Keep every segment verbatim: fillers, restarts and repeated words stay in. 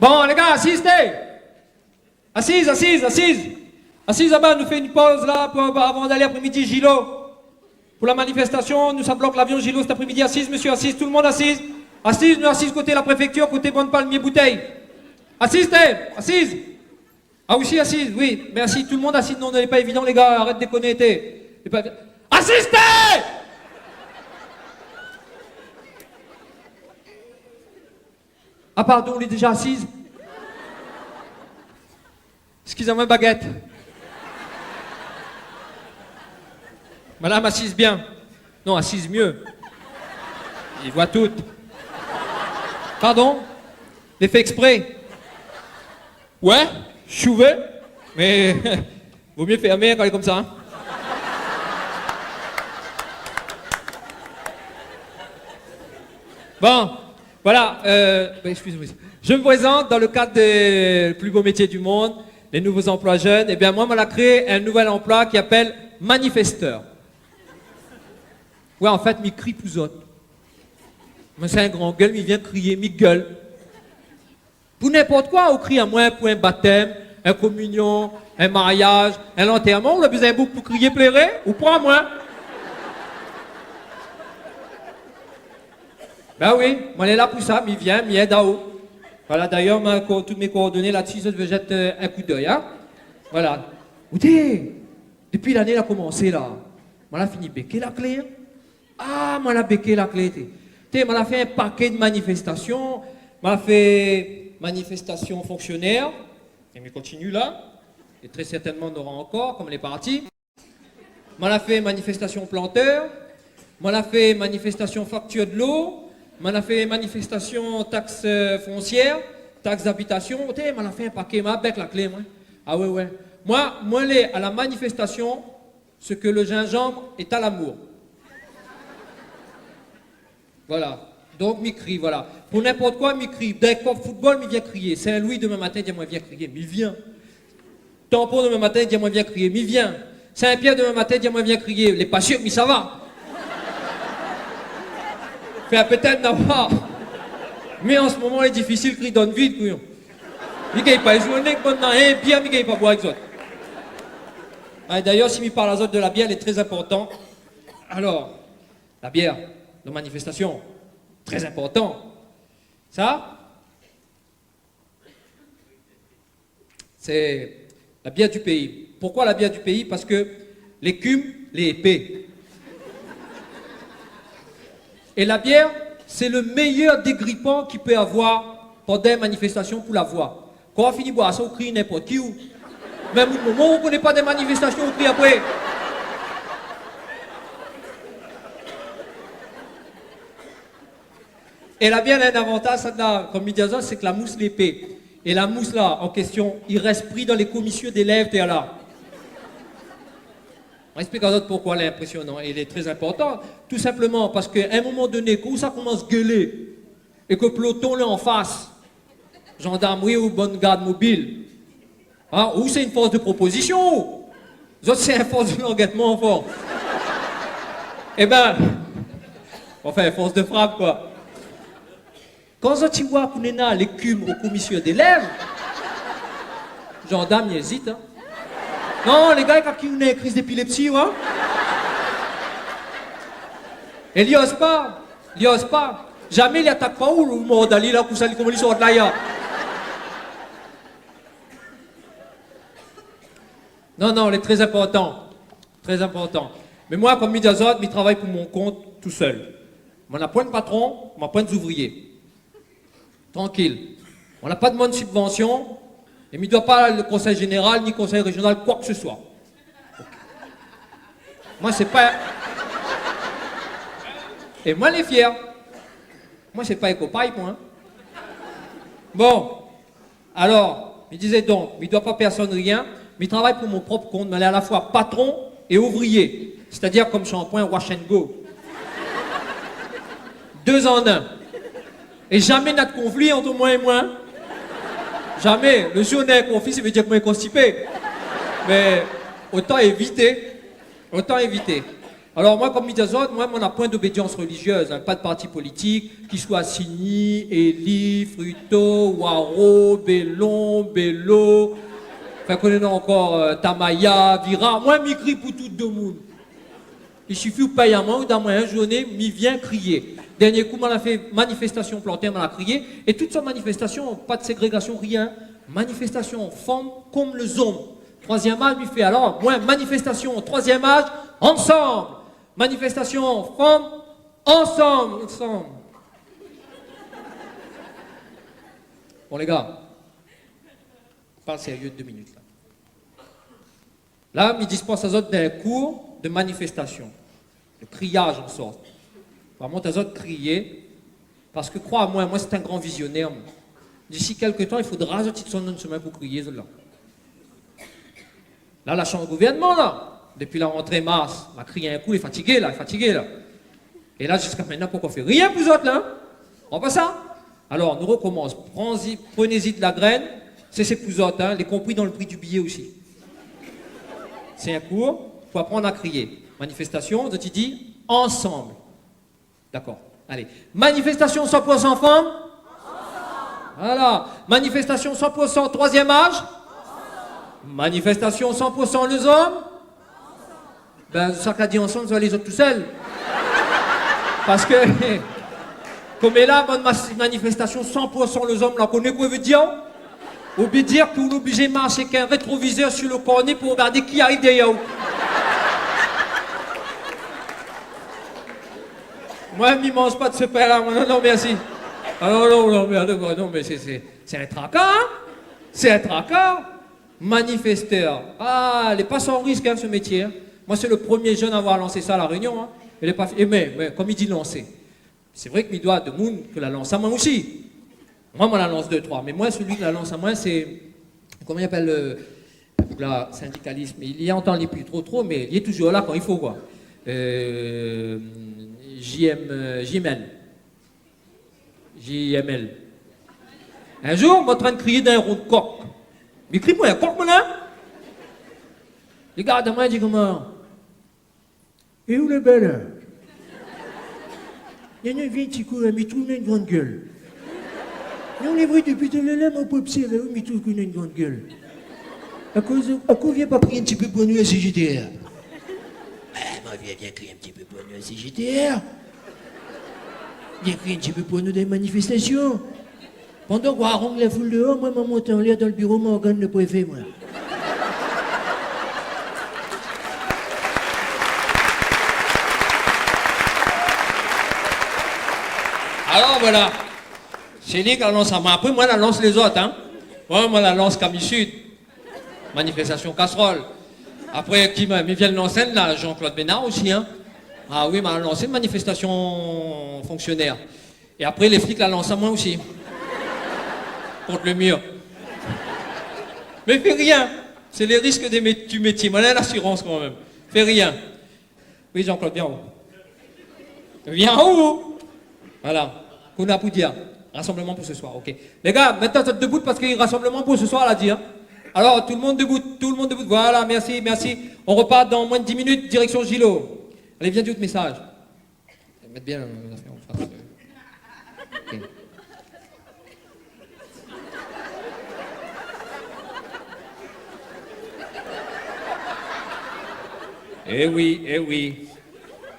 Bon, lé gars, asiz, té. Asiz, asiz, asiz. Asiz laba, nou fé in poz la pou, avan d'alé aprémidi Gilo. Pou la manifestasion, nou sa blok lavion Gilo sèt aprémidi. Asiz, mésyé, asiz, tout le monde asiz. Asiz, nou asiz koté la préfektir, koté bann palmié boutèy. Asiz, té, asiz. Ah, ou osi asiz, oui, mèrsi. Tout le monde asiz, non, lé pa évidan, lé gars, arèt dékoné, té. Lé pa évi-, asiz, té ! Ah, pardon, lé déza asiz. Eskiz amoin, bagèt. Madam, asiz bien. Non, asiz myé. I voi tout. Pardon ? Lé fé èksprè. Ouais, shouvé, mé vo myé fèrmé kan lé konmsa, hein. Bon, voilà, euh, ben, excusez-moi. Je me présente dans le cadre des plus beaux métiers du monde, les nouveaux emplois jeunes. Eh bien, moi, moin la kréé in nouvèl anploi ki apèl manifesteur. Ouais, an fèt, mi kri pou zot. Moin sé in gran gèl, mi vien kriyé, mi gèl. Pou ninport koi, ou kri amoin pou in batèm, in kominion, in mariaz, in lantèrman, ou la bezoin boug pou kriyé, pléré, ou pran amoin. Ben oui, moin lé la pou sa, mi vien, mi èd aou. Voilà, d'ayèr, ma ko-, tout mé koordoné la dsi, zot i vé zèt, euh, in koudèy, hein. Voilà. Ou di, dopi lané la komansé la, moin la fini béké la klé, hein. Ah, moin la béké la klé, té. Té, moin la fé in paké de manifestasion. Moin la fé manifestasion fonksionèr, é mi kontinié la. É trè sèrtènman, nora ankor, kom lé parti. Moin la fé manifestasion plantèr. Moin la fé manifestasion faktir dolo. Moin la fé manifestasion taks, euh, fonsièr, taks d'abitasion. Té, moin la fé in paké, moin la bèk la klé, moin. Ah ouais, ouais. Moin, moin lé a la manifestasion, ce que le gingembre est à l'amour. Voilà. Donk, mi kri, voilà. Pou ninport koi, mi kri. Dé kop foutbol, mi vien kriyé. Sin-Lwi, domin matin, di amoin, vien kriyé. Mi vien. Tanpon, domin matin, di amoin, vien kriyé. Mi vien. Sin-Pièr, domin matin, di amoin, vien kriyé. Lé pa sir, mi sava. Fé in pétèt, non. Mé an se moman, lé difisil, kri dan le vid, kouyon. Mi gingn pa zoué, nek bann na in bièr, mi gingn pa boir èk zot. Ah, d'ayèr, si mi parl azot de la bièr, lé trè inportan. Alor, la bièr, dan manifestasion, trè inportan. Sa, sé la bièr du péi. Poukoi la bièr du péi ? Parske lékim lé épé. É la bièr, sé le méyèr dégripan ki pé avoir pandan in manifestasion pou la voi. Kan ou fini boir sa, ou kri ninport ki ou. Mèm out momon, ou koné pa, dan manifestasion, ou kri apré. É la bièr, in avantaz, sa, la, kom mi di azot, sé ke la mous lé épé. É la mous la, an késtion, i rès pri dan lé komisié dé lèv, té la. Moin èksplik azot poukoi lé inprésionan é lé trè inportan. Tou sinploman parske, a in moman doné, kan ou sa komans gèlé, é ke ploton lé an fas, zandarmri ou bann gard mobil, hein, ou sé in fors de propozision, ou zot sé in fors de langètman, anfin. Ében, anfin, fors de frap, koi. Kan zot i voi ke néna lékim o komisié dé lèv, zandarm i ézit, hein. Non, lé gars, kan néna in kriz d'épilepsi, ouais. É li oz pa, li oz pa. Zamé li atak pa ou, ou mor dali la, kousa li, koman li sort la, ya. Non, non, lé trè inportan. Trè inportan. Mé moin, kom mi di azot, mi travay pou mon kont, tousèl. Moin na poin de patron, moin na poin d'ouvriyé. Trankil. Moin na pa demann sibvansion, é mi doi pa le konsèy zénéral, ni konsèy rézional, koi ke se soi. Moin sé pa, é moin lé fièr. Moin sé pa ékopay, moin, hein. Bon. Alor, mi dizé donk, mi doi pa pèrsone rien, mi travay pou mon prop kont, mi lé a la foi patron é ouvriyé, sétadir kom Shampoing Wash and Go. Dé an in. É zamé na de konfli ant moin é moin. Zamé. Le zour néna in konfli, sa i vé dir ke moin lé konstipé. Mé otan évité. Otan évité. Alor, moin, konm mi di azot, moin, moin na poin d'obédians relizièz, in, pa de parti politik, ki soi Sini, Éli, Frito, Waro, Bélon, Bélo, anfin, koné ankor, eu, Tamaya, Vira. Moin, mi kri pou tout demoun. I sifi ou pèy amoin, ou done amoin in zourné, mi vien kriyé. Dèrnié kou, moin la fé manifestasion Plantin, moin la kriyé, é tout sort manifestasion, pa de ségrégasion, rien. Manifestasion fanm konm lé zom. Troizièm az, mi fé alor, moin, manifestasion, troizièm az, ansanm. Manifestasion fanm, ansanm, ansanm. Bon, lé gars, parl sérié dé minit la. La, mi dispans azot d'in kour de manifestasion, de kriyaz an sort. Moin la mont azot kriyé, parske kroi amoin, moin sé in gran vizionèr, moin. Disi kèk tan, i fodra zot i désann dan shomin pou kriyé, zot la. La, la shanz gouvèrnman, la. Dopi la rantré mars, ma kriyé in kou, lé fatigé, la, lé fatigé, la. É la, ziska mintnan, pankor fé rien pou zot, la, in. Ou pa sa ? Alor, nou rokomans. Pran zi-, prené zi de la grèn, sé, sé pou zot, in, lé konpri dan le pri du biyé osi. Sé in kour pou aprann a kriyé. Manifestasion, zot i di, ansanm. Dakor. Alé. Manifestasion san pou san fanm ? Voilà. Manifestasion san pou san troizièm az ? Manifestasion san pou san lé zom ? Bin, sak la di ansanm, zot i alé zot tousèl. Parske, konm la, bann mas-, manifestasion san pou san lé zom, la, koné kosa i vé dir ? Ou vé dir ke ou lé oblizé marsh èk in rétrovizèr su le korné pou rogardé ki i ariv dèrièr ou. Moin, mi manz pa de se pin la, moin. Non, non, mèrsi. A non, non, non, mé atann, non, mé sé, sé, sé in traka, in ? Sé in traka. Manifestèr. A, lé pa san risk, in, se métié, in. Moin, sé le promié jenn a avoir lansé sa La Rényon, in. Lé pa fi-, é mé, mé, konm i di, lansé. Sé vré ke mi doi demoun ke la lans amoin osi. Moin, moin la lans dé, troi. Mé moin, sélui ke la lans amoin, sé, koman i apèl, eu, la, sindikalism. Li antann, li lé pi tro, tro, mé li lé touzour la kan i fo, koi. Eu, J M, eu, J M L. J M L. In zour, moin antrinn kriyé dan in ron kok. Mi kri pou in kok, moin, in ? Li gard amoin, li di koman, é ou lé bèl, in ? Néna in vié ti kou, in, mi trouv néna in gran gèl. Non, lé vré, dopi talèr la, moin la obsèrv aou, mi trouv ke ou néna in gran gèl. Akoz, akoz ou vien pa kriy in ti pé pou nou la C G T R ? Bin, moin la vien, vien kriy in ti pé pou nou la C G T R. Vien kriy in ti pé pou nou dan manifestasion. Pandan ke ou arang la foul déor, moin, moin la mont anlèr dan le biro Morgan, le préfé, moin. Alor, voilà. Sé li ki la lans amoin. Apré, moin la lans lézot, in. Moin, moin la lans Kami Sud. Manifestasion kasrol. Apré, ki, mi vien lans inn la, Jean-Claude Bénard osi, in. A oui, ma lans in manifestasion fonksionèr. É apré, lé flik la lans amoin osi. Kont le mir. Mé fé rien. Sé lé risk dé mé-, du métié. Moin néna lasirans kanmèm. Fé rien. Oui, Jean-Claude, vien an-o. Vien an-o. Voilà. Kosa ou na pou dir ? Rassemblement pour ce soir, ok. Lé gars, mintnan, zot debout parske rassemblement pour ce soir, la di, in. Alor, tout le monde debout, tout le monde debout. Voilà, mèrsi, mèrsi. On repart dans moins de dix minutes, direction Gillot. Alé, vien di out mésaz. Mèt bien, eu, zafèr an fas, eu. Ok. Eh oui, eh oui.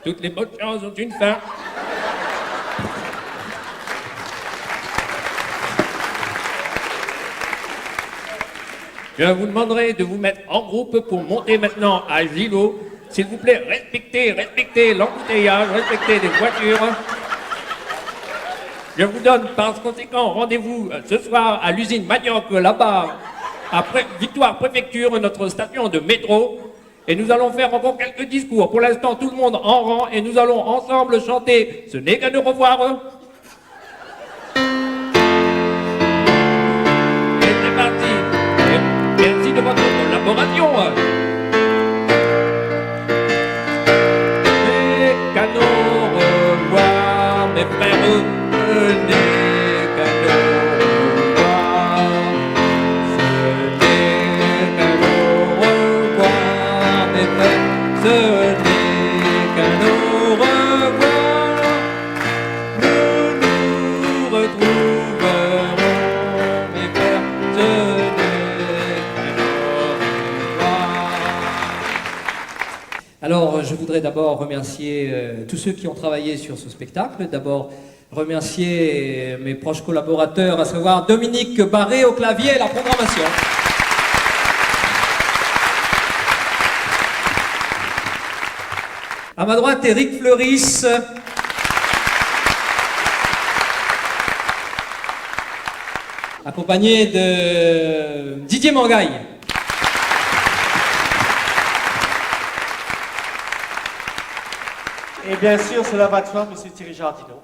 Toutes les bonnes choses ont une fin. Je vous demanderai de vous mettre en groupe pour monter maintenant à Gillot. S'il vous plaît, respectez, respectez l'embouteillage, respectez les voitures. Je vous donne par conséquent rendez-vous, euh, ce soir à l'usine Manioc, là-bas, à Pré-, Victoire Préfecture, notre station de métro. Et nous allons faire encore quelques discours. Pour l'instant, tout le monde en rang et nous allons ensemble chanter Ce n'est qu'un au revoir. Et c'est parti. Et merci de votre collaboration. Ce n'est qu'un au revoir, mes frères. Ce n'est qu'un au revoir. Ce n'est qu'un au revoir, mes frères. Ce n'est qu'un Alors, je voudrais d'abord remercier, euh, tous ceux qui ont travaillé sur ce spectacle. D'abord, remercier, euh, mes proches collaborateurs, à savoir Dominique Barré au clavier et la programmation. À ma droite, Éric Fleuris. Accompagné de Didier Mangaye. Et bien sûr, cela va de soi, monsieur Thierry Jardineau.